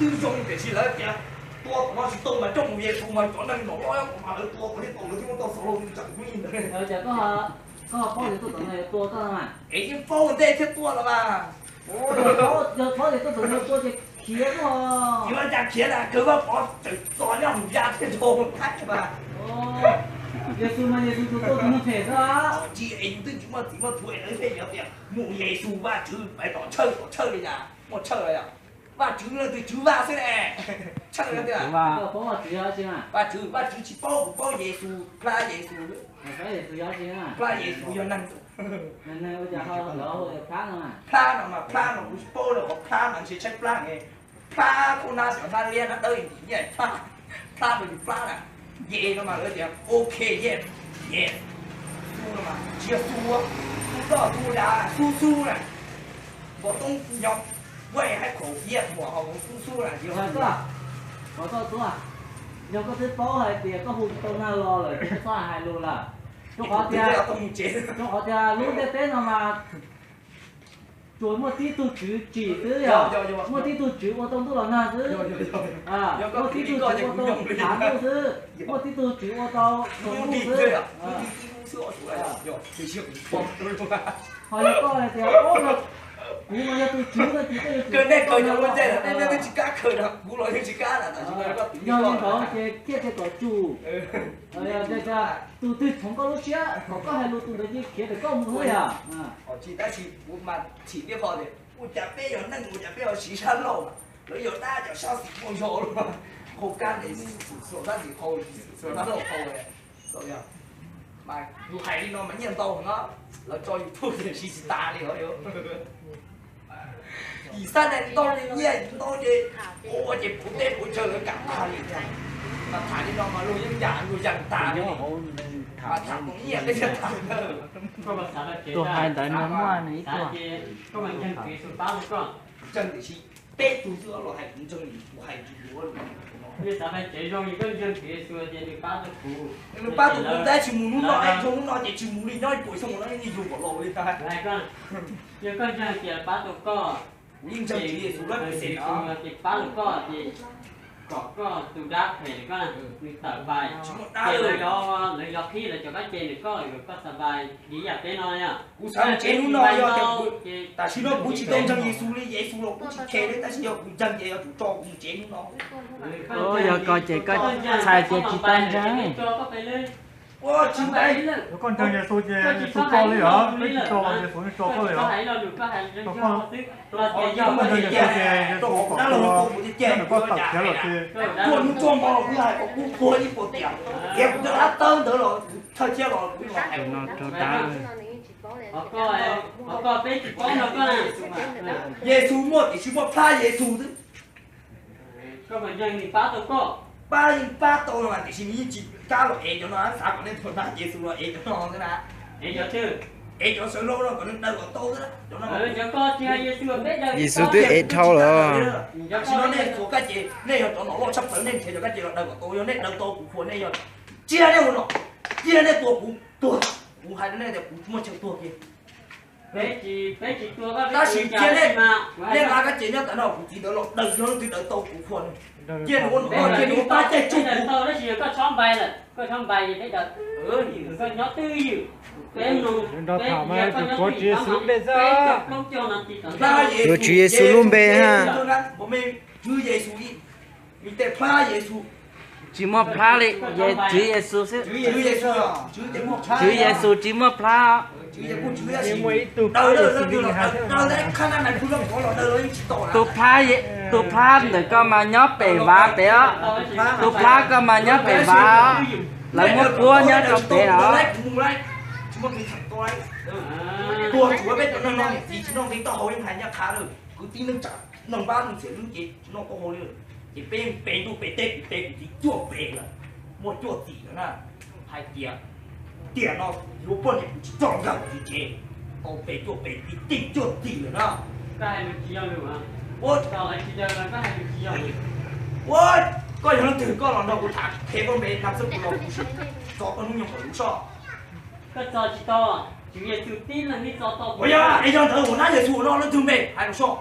Twb zoo tiam sis lawv tias tua tom no tsis tau mas coj mus Yexus mas cov neeg nom loj kuv mas lawv tua tom li tom lawv twb muab tau xov los twb tsam hnub ib ntawd. Cas koj, koj paub tias tuaj tom no yuav tua koj no mas? Es yeej paub ntej thiab tua los mas. Yog paub tias tuaj tom no tua ces khiav koj. Yuav cas khiav na, kawg Vaj Pov tseem txo nyob mus ya thiab rau Thaib mas. Yexus mas Yexus tus tua tus neeg phem xwb. Tsis es yus twb tsis muaj txiv muaj tub es lawv thiaj yuav tias mus Yexus Vajtswv pais tom Tshawj tom Tshawj li cas, muaj Tshawj los yog Vajtswv leej twg? Tswv Vaj xwb ne. Tshawj no tias Vajtswv, Vajtswv tsis paub, kuv paub Yexus, plab Yexus. Plab Yexus yog neeg, plab no mas plab no kuv tsis paub li, qhov plab mas ntshe tshaib plab ne. Plab kuj nab xyov nab liab nab dawb ntim nyiaj plab, plab rau yus plab na. Yes no mas lawv tias ok, yes, yes. Xu no mas tsis yog xu, xu toj xu dav xub xub na. Npov toob nyob vaj haib khaum kiab muam ho xub xub na tsis yog xu. Yog koj twb paub hais tias koj hu tsis tau nag los lawm ces koj txhob hais lus lawm. Rau qhov tias, rau qhov tias lub ntiaj teb no mas tsuas muaj tib tug tswv tsim xwb yog, muaj tib tug tswv ua tau ntuj los nag xwb, muaj tib tug tswv ua tau thav ntuj xwb, muaj tib tug tswv ua tau ntuj xwb. Ho yog koj hais tias kuv mas yog tus tswv no ces koj yuav tsum, nej kawg cov ua ntej nej twb tsis kam kawg, kuv los yeej tsis kam na, tam sim no yog li ntawd ces thiaj tias kom tsum. Tus twg tshoov koj lub siab kom koj hais lus tus ntawd cia khiav ntawm koj mus xwb yog. Tab sis kuv mas chim thiab qhov tias ua cas peb yog neeg ua cas peb ho siv sab laug, lawv yog dab cov sab xis muaj zog los, qhov kab es xum sab xis qhau, xum sab laug qhau, mas yus hais li no mas nyiaj ntau no, lawv tso YouTube tiam sis tsis tas li os. Yim xab nees ntau ces nyiaj ntau ces ua ces puv teb puv chaw lawv kam tag li. Mas tham li no mas luag yeej yam luag yeej tas li. Mas tham mus nyiaj peb thiaj tham. Tus hais ntawd nws muaj nws ib tug. Ntseeg tiam sis peb tug xwb los hais kuv ntseeg, kuv hais tsis yuav. Nws pab tau kuv tab sis mus hnub no es zoo hnub no ces tsis mus li, nyob ib puas xyoo no yeej yug kom laus li ntag. Kuv yeej ntseeg Tswv Yexus lab xeem no. Kom koj tus dab phem koj nws tawm pais, ces lawv yog qhib lawv cov kab ce ntawm koj, koj xav pais li yam peb no. Kuv xav mus tsev hnub no yog tias, tam sim no kuv tsis tau ntseeg Yexus li, Yexus los kuv tsis khe li, tab sis yog kuv ntseeg ces yuav tsum tso kuv mus tsev hnub no. Yog ko ces koj txhais ces tsis tau ntseeg. Koj ntseeg Yexus ces Yexus tso li os, peb tsis tso Yexus yeej tso koj li os. Koj ntseeg Yexus ces Yexus kom koj tawm khiav los ces, kuv hnub tsuag hmo los kuv hais kom kuv puag ib puas tiam, khiav kuv cov dab tawb ntawd los kuv thawj thiab los kuv los hais no rau dab. Yexus muaj tiam sis muaj plab Yexus xwb. Pab yeej pab tau no mas tiam sis nws yeej tsis kam los ev cov no, xav kom nej tau nag Yexus los ev cov no xwb na. Ev cov sawv hlau no kom nws daws kom tau xwb. Yexus twb ev dhau lawm. Tam sim no nej txhua kab ces nej yog cov nom loj tshaj plaws, nej nrhiav cov kab ces los daws kom tau, yog nej daws tau kuv qhuas nej yog, tsiaj nej ua no, tsiaj nej tua kuv tuag, kuv hais rau nej tias kuv muaj chaw tuag kiag. Tab sis cia nej, nej nqa kab ces nyob tas no kuv txiv ntawd los daws, yog leej twg daws tau kuv qhuas nws. Cia nws ua nom loj, cia nws ua pab caij tsuj kuv. Nrog tham mas yuav tsum tuav Tswv Yexus lub npe xwb. Tuav Tswv Yexus lub npe ha. Tsis muaj plab li, Tswv Yexus xwb. Tswv Yexus tsis muaj plab. Tus plab, tus plab ntawm koj mas nyob pem vav pem os. Tus plab koj mas nyob pem vav os. Lawv muab puab nyob rau pem os. Kwv tij neej tsa, neeg pab neeg txiav lub ces tsis noj taub hau li. Ces peb yeej pe ntuj pe teb, kuv pe kuv txiv cuaj pes lawm, muaj cuaj txim lawm na. Hais tias tiam no yuav poj niam kuv tsis tso nkawd kuv txiv tsev, tau pe cuaj pes tib teej cuaj txim lawm na. Ua, koj yog leej twg koj los nrog kuv tham, qhia koj npe nab xwb kuv los kuv tso koj hnub nyoog kom lub soj. Ua yog es yog ntawd ua nab Yexus no leej twg npe hais los soj.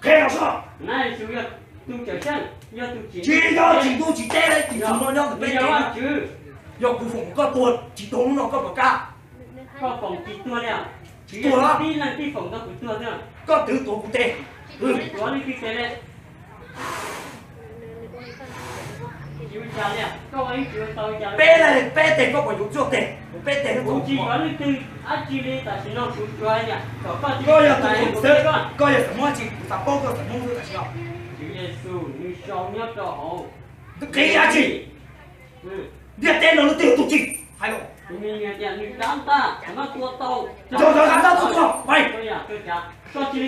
Qhia los soj. Tsis yog tsis tu tsis teb, tsis tu tsis teb, tsis tu no nyob ntawm peb teb. Yog kuv foom koj tuag tsis tuag hnub no koj puas kam? Tsis tuag los? Koj twv tuav kuv tes. Peb, peb teg koj puas yuav cuaj teg? Peb teg. Koj yog tus xwb, koj yog xeem Hmoob tsis, kuv xav paub koj xeem Hmoob xwb tam sim no. Qhia dab tsi? Ntiaj teb no leej twg yog tus tsim? Hais los.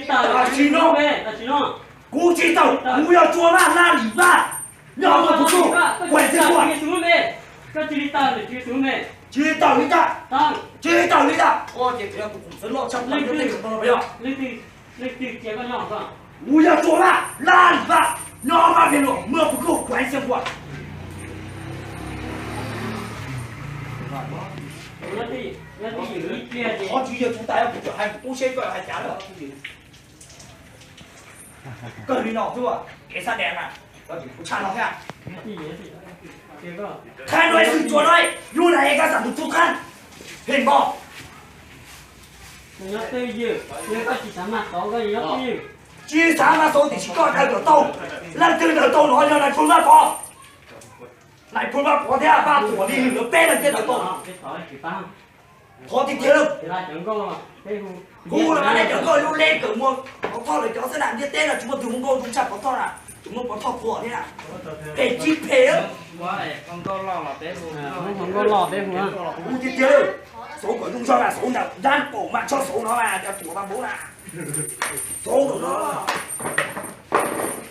Tam sim no kuv tsis tawm, kuv yog Tsuas Vaj, Laj Lim Vaj, nyob hauv tus tub, kuv hais txhua txhua. Tsis tawm li cas, tsis tawm li cas. Ua ces tus khoom xwb loj tshaj plaws nyob tej no los yog. Kuv yog Tsuas Vaj, Laj Lim Vaj, nyob Mab Pheej Luam, muaj tus tub, kuv hais txhua txhua. Qhov tsis yog tsuv tas kuv tseem hais kuv tub seb koj hais cas lawm. Kawg li no xwb, kev xav dev na, kuv tshaj no thiab. Thab no xwm tsuas no, yus na es koj xam tus tub thab, phem npaum. Tsis xav mas xauv tiam sis koj daws tau, leej twg daws tau no yog Nais Phoo Vaj Pov. Nais Phoo Vaj Pov thiab Vaj Tuam Lis Lwm lawv peb leeg thiaj daws tau. Thov tiag tiag lawm. Kuv los mas nej cov nkauj lub leb kawm muag Pov Thoj lawv cov xwb na, ntiaj teb no tsis muaj tus hu nkauj zoo tshaj Pov Thoj na, tsis muaj Pov Thoj Tuam thiab na. Phem tsis phem. Kuv tiag tiag lawm. Xauv kom zoo zog na, xauv ntawm dab npaum mas tshoj xauv no mas cov tuam mas npaum na. Xauv no,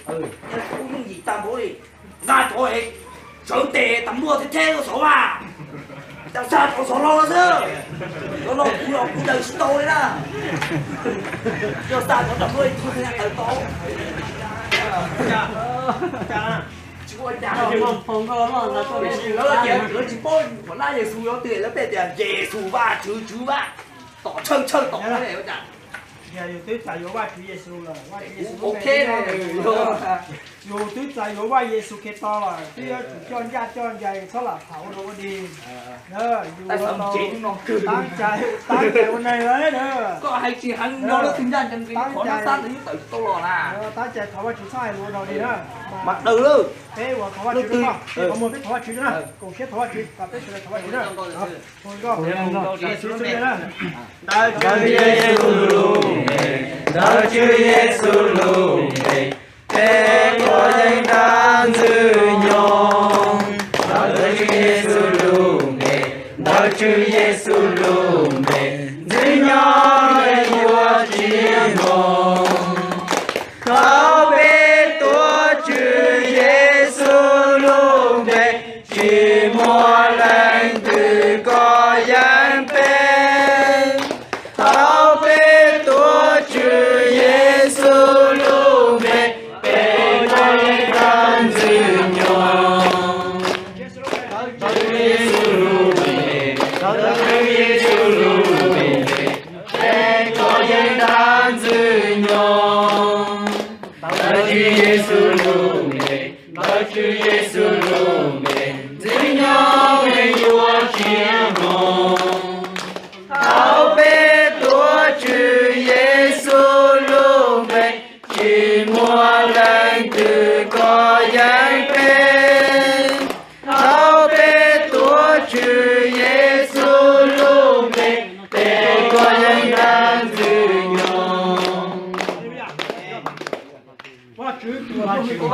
xauv yooj yim tag npaum li. Nqa cov tsawv tes tas muaj thiab thiab xauv mas. Cas xa cov xov hlau xwb. Cov no kuv los kuv daws tsis tau li na. Yog xa cov tas muaj kuv daws tau. Tsis ua cas. Lawv tias lawv tsis paub Yexus yog twg, lawv pheej tias Yexus Vaj Tswv, Tswv Vaj, tom tshawj tshawj tom ua cas. Yog yus twb txais yuav Vaj Tswv Yexus lawm, Vaj Tswv Yexus, ok, yus twb txais yuav Vaj Yexus Khetos lawm, twb yuav tsum coj ncaj coj ncees, txhob lam tham ua dog ua dig. Yus tab cai, tab cai ua neeg lawm na. Koj hais tsis heev no, tab cai, tab cai thov Vaj Tswv txhob hais lus ua dog dig na. Mas daws lawm. Peb ua thov Vaj Tswv, qhov muag peb thov Vaj Tswv na, koom siab thov Vaj Tswv, peb sawv daws thov Vaj Tswv na. Ntawm Tswv Yexus lub npe, ntawm Tswv Yexus lub npe, peb tuav yeeb nrab ntxwg nyoog. Ntawm Tswv Yexus lub npe, ntawm Tswv Yexus lub npe, ntxwg nyoog yuav tsis hloov. Thaum peb tuav Tswv Yexus lub npe, tsis muaj leej twg kov yeeb peb. Thaum peb tuav Tswv Yexus lub npe, peb tuav yeeb nrab ntxwg nyoog. Ntawm Tswv Yexus lub npe, ntawm Tswv Yexus lub npe, peb tuav yeeb nrab ntxwg nyoog. Ntawm Tswv Yexus lub npe, ntawm Tswv Yexus lub npe, ntxwg nyoog yuav tsis hloov. Thaum peb tuav Tswv Yexus lub npe, tsis muaj leej twg kov yeeb peb. Thaum peb tuav Tswv Yexus lub npe, peb tuav yeeb nrab ntxwg nyoog. Koj cov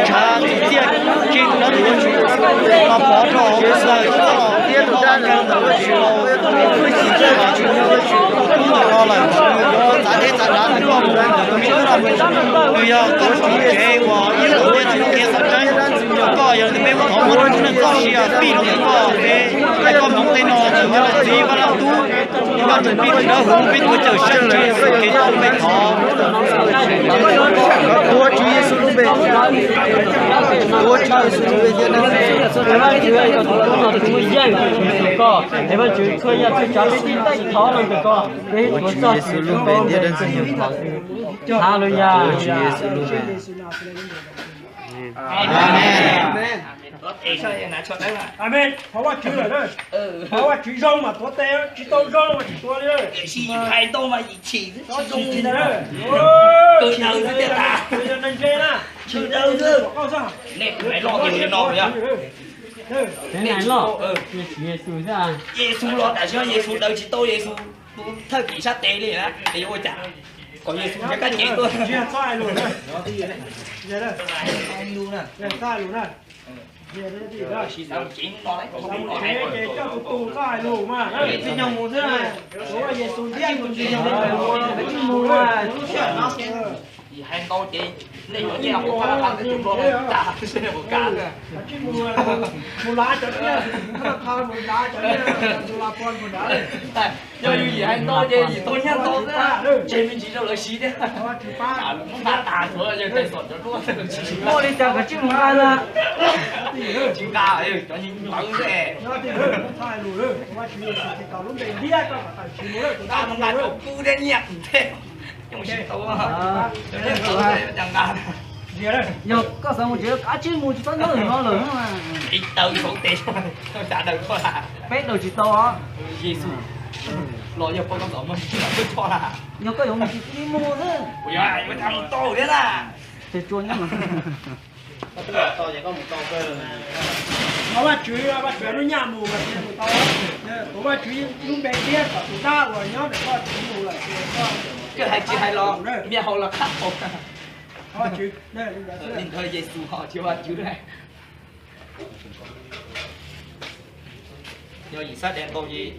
ntshav txiaj txim los pov rau hauv lawm, txoj los thiab tus dab ntawd ntawm Vajtswv, wb chim rau Vajtswv, wb tus kub los Koj lawm, txav deb txav dav ntawm koj mus ntawm tus me tub no, nws yog koj lub tuam tsev uas ib txwm tias tsis muaj kev txawj tseeb. Koj yog tus peb muab thov muab rau tus neeg txoj sia fij rau ntawm koj, es koj hmoov tej no ntawm Vajtswv txiv Vaj Naj Tub, Vajtswv pib tus dawb huv peb tuav cawm sab ntsuj kev tau peb thov. Tuav Tswv Yexus lub npe, tuav Tswv Yexus lub npe thiab na. Tus Vajtswv, koj, es Vajtswv txhua yam txhua tsav peb tib txhij thov los ntawm koj, peb tuav txog Tswv Yexus lub npe thiab na. Hallelujah. Tuav Tswv Yexus lub npe. Amen. Amen. Thov Vajtswv lawm na. Thov Vajtswv zoo mas tuav tes, tsis tau zoo mas tsis tuav li. Tiam sis yim hais ntau mas yim chim, tsis zoo li ntawd. Kawg daws xwb tiag tas. Neeg ntse na, kawg daws xwb. Nej tus nais loj tiag li no yog. Yexus los tam sim no Yexus daws tsis tau, Yexus tus thawj kim sab tes li na, es yuav ua cas? Kom Yexus nrhiav kab cev tuaj. Yim hais ntau ces nej yuav nyiaj hauv qab qab teb tus nplog no tas xwb nej puas kam? Yog yus yim hais ntau ces yim tau nyiaj ntau xwb, tseg me ntsis rau lawv siv thiab. Muab nqa tas tsuav yawg tais xom cov duab. Muaj li cas kom tsij mus nqa na. Tsis nqa, cov lawv xwb. Nqa mus nqa rau kuv thiab nyiaj kuv thiab. Coj mus siv tau. Cov nyiaj tau cas nqa. Yog koj xav mus tsev kav tsij mus, tsis txhob nyob ntawm no lawm. Ib taw saum tes, cav daws koj. Peb daws tsis tau os. Yexus los yog poj koj txom mog, tsis los tuaj tso na. Yog koj yuav mus tsis txhob mus xwb. Kuv yuav, yuav tau mus tau thiab na. Ces tsuas nyob. Thov Vajtswv, Vajtswv lub nyaj mus, mus tau. Thov Vajtswv lub npe thiab kom tus dab uas nyob ntawm koj tsis mus lawm. Koj hais tsis hais los, me hau los khab hau. Thov Vajtswv. Li ntawd Yexus ho tsis Vajtswv. Yog yim sab tes ntau ces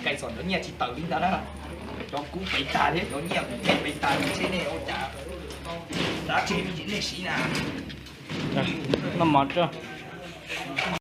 tais xom cov nyiaj tsis tawm li ntawd na. Cov kub pes tag thiab cov nyiaj kuv thiab pes tag, ntshe nej ua cas, dab tsi nej siv na. Noj mov tso.